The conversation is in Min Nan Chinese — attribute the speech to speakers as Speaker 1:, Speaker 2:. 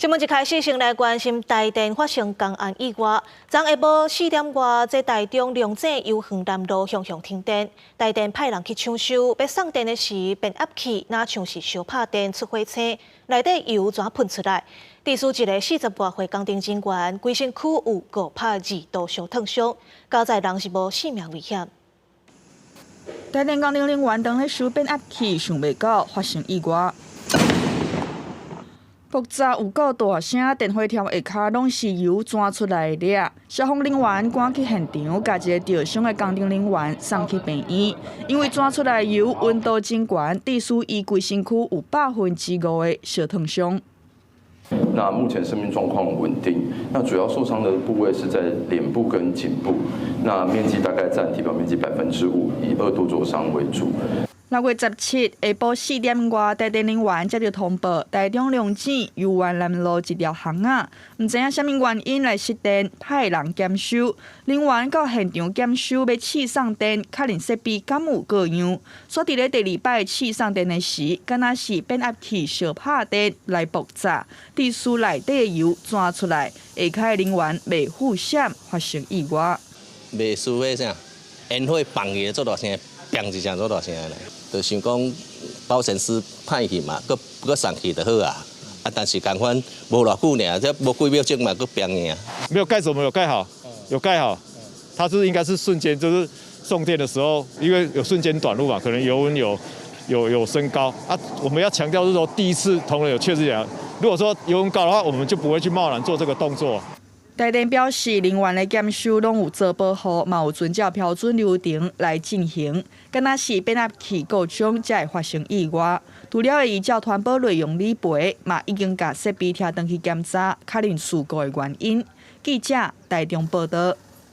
Speaker 1: 新聞一開始先來關心台電發生工安意外。昨下晡4點外，這台中龍井悠園南路雄雄停電，台電派人去搶修，欲送電的時，變壓器若像是燒拍電出火星，內底油全噴出來。致使一个40外歲工程人員，規身軀有502度燒燙傷，佳哉人是無性命危險。
Speaker 2: 台電工程人員當咧修變壓器，想袂到發生意外。爆炸有夠大聲，電火柱下跤攏是油鑽出來的咧。消防人員趕去現場，共一个著傷的工程人員送去病院。因為鑽出來油溫度真懸，致使伊規身軀有5%的燒燙傷。
Speaker 3: 那目前生命狀況穩定，那主要受傷的部位是在臉部跟頸部，那面積大概佔體表面積5%，以2度灼傷為主。
Speaker 2: 6月17下晡4點外，台電人員接著通報，台中龍井悠園南路一條巷仔，毋知影啥物原因來失電，派人檢修。人員到現場檢修，欲試送電，確認設備敢有過樣。煞佇咧第二擺試送電的時，敢若是變壓器燒拍電來爆炸，致使內底的油鑽出來，下跤的人員袂赴險，發生意外。
Speaker 4: 袂輸彼啥，煙火放去足大聲，砰一聲足大聲咧。就想講保險絲歹去嘛，閣閣送去就好啊。啊，但是仝款無偌久爾，這無幾秒鐘嘛，閣砰去啊。
Speaker 5: 沒有蓋子，我們有蓋好，有蓋好。它是應該是瞬間，就是送電的時候，因為有瞬間短路嘛，可能油溫有升高啊。我們要強調是說，第一次同仁有確認講，如果說油溫高的話，我們就不會去貿然做這個動作。
Speaker 2: 台電表示，人員的檢修攏有做保護，嘛有遵照標準流程來進行。敢若是變壓器故障才會發生意外。除了會依照團保內容理賠，嘛已經共設備拆轉去檢查，確認事故的原因。記者台中報導。